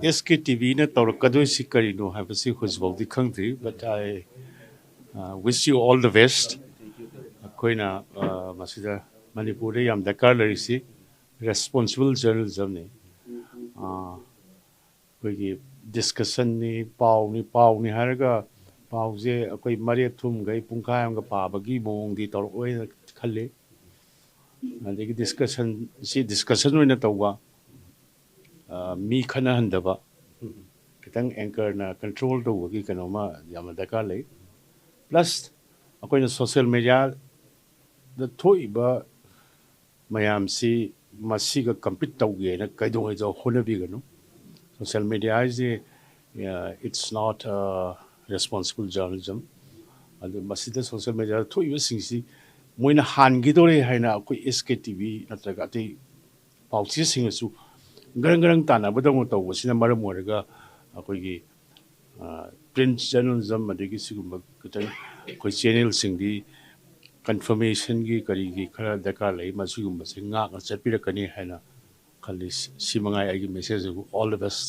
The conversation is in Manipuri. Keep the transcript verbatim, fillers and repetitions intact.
ꯑꯦꯁ ꯀꯦ ꯇꯤ ꯚꯤꯅ ꯇꯧꯔꯛꯀꯗꯣꯏꯁꯤ ꯀꯔꯤꯅꯣ ꯍꯥꯏꯕꯁꯤ ꯍꯧꯖꯤꯛꯐꯥꯎꯗꯤ ꯈꯪꯗ꯭ꯔꯤ, but I uh, wish you all the best. ꯑꯩꯈꯣꯏꯅ uh, ꯃꯁꯤꯗ ꯃꯅꯤꯄꯨꯔꯗ ꯌꯥꯝ ꯗꯔꯀꯥꯔ ꯂꯩꯔꯤꯁꯤ ꯔꯦꯁꯄꯣꯟꯁꯤꯕꯜ ꯖꯔꯅꯦꯂꯤꯖꯝꯅꯤ꯫ ꯑꯩꯈꯣꯏꯒꯤ ꯗꯤꯁꯀꯁꯟꯅꯤ, ꯄꯥꯎꯅꯤ, ꯄꯥꯎꯅꯤ ꯍꯥꯏꯔꯒ ꯄꯥꯎꯁꯦ ꯑꯩꯈꯣꯏ ꯃꯔꯦꯠ ꯊꯨꯝꯈꯩ ꯄꯨꯡꯈꯥꯏ ꯑꯃꯒ ꯄꯥꯕꯒꯤ ꯃꯑꯣꯡꯗꯤ ꯇꯧꯔꯛꯑꯣꯏꯅ ꯈꯜꯂꯤ꯫ ꯑꯗꯒꯤ ꯗꯤꯁꯀꯁꯟꯁꯤ ꯗꯤꯁꯀꯁꯟ ꯑꯣꯏꯅ ꯇꯧꯕ, ꯑ, ꯃꯤ ꯈꯠꯅꯍꯟꯗꯕ, ꯈꯤꯇꯪ ꯑꯦꯡꯀꯔꯅ ꯀꯟꯇ꯭ꯔꯣꯜ ꯇꯧꯕꯒꯤ ꯀꯩꯅꯣꯝꯃ ꯌꯥꯝꯅ ꯗꯔꯀꯥꯔ ꯂꯩ꯫ ꯄ꯭ꯂꯁ ꯑꯩꯈꯣꯏꯅ ꯁꯣꯁꯦꯜ ꯃꯦꯗꯤꯌꯥꯗ ꯊꯣꯛꯏꯕ ꯃꯌꯥꯝꯁꯤ ꯃꯁꯤꯒ ꯀꯝꯄꯤꯠ ꯇꯧꯒꯦꯅ ꯀꯩꯗꯧꯉꯩꯗ ꯍꯣꯠꯅꯕꯤꯒꯅꯨ꯫ ꯁꯣꯁꯦꯜ ꯃꯦꯗꯤꯌꯥ ꯍꯥꯏꯁꯦ, it's not responsible journalism꯫ ꯑꯗꯨ ꯃꯁꯤꯗ ꯁꯣꯁꯦꯜ ꯃꯦꯗꯤꯌꯥꯗ ꯊꯣꯛꯏꯕꯁꯤꯡꯁꯤ ꯃꯣꯏꯅ ꯍꯥꯟꯈꯤꯗꯧꯔꯦ ꯍꯥꯏꯅ ꯑꯩꯈꯣꯏ ꯑꯦꯁ ꯀꯦ ꯇꯤ ꯚꯤ ꯅꯠꯇ꯭ꯔꯒ ꯑꯇꯩ ꯄꯥꯎꯆꯦꯁꯤꯡꯅꯁꯨ ꯒ꯭ꯔꯪ ꯒ꯭ꯔꯪ ꯇꯥꯟꯅꯕꯗꯧꯅ ꯇꯧꯕꯁꯤꯅ ꯃꯔꯝ ꯑꯣꯏꯔꯒ ꯑꯩꯈꯣꯏꯒꯤ ꯄ꯭ꯔꯤꯟꯠ ꯖꯔꯅꯦꯂꯤꯖꯝ ꯑꯗꯒꯤ ꯁꯤꯒꯨꯝꯕ ꯈꯤꯇꯪ ꯑꯩꯈꯣꯏ ꯆꯦꯅꯦꯜꯁꯤꯡꯗꯤ ꯀꯟꯐꯔꯃꯦꯁꯟꯒꯤ ꯀꯔꯤꯒꯤ ꯈꯔ ꯗꯔꯀꯥꯔ ꯂꯩ꯫ ꯃꯁꯤꯒꯨꯝꯕꯁꯦ ꯉꯥꯛꯅ ꯆꯠꯄꯤꯔꯛꯀꯅꯤ ꯍꯥꯏꯅ ꯈꯜꯂꯤ꯫ ꯁꯤ ꯃꯉꯥꯏ ꯑꯩꯒꯤ ꯃꯦꯁꯦꯖ ꯑꯗꯨꯕꯨ꯫ All the best꯫